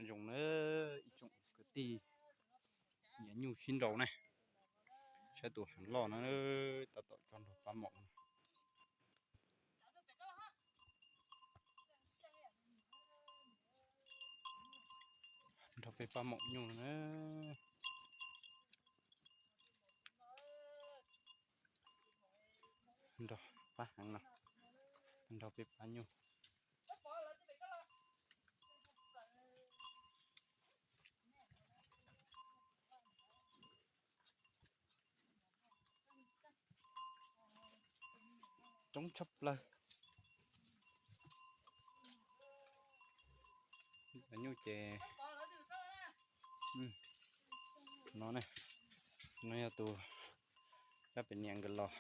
Zoo na, ib tsoom kwv tij nyiam nyuj sib nraus ne, saib tus heev loj na, tab tom tso nrog pab maum. Nrog peb pab maum nyuj na. Nrog pab heev no, nrog peb pab nyuj. Coob tshaj plaws. Nyuj ces no ne, no yog tus dab pem niam nkawd los.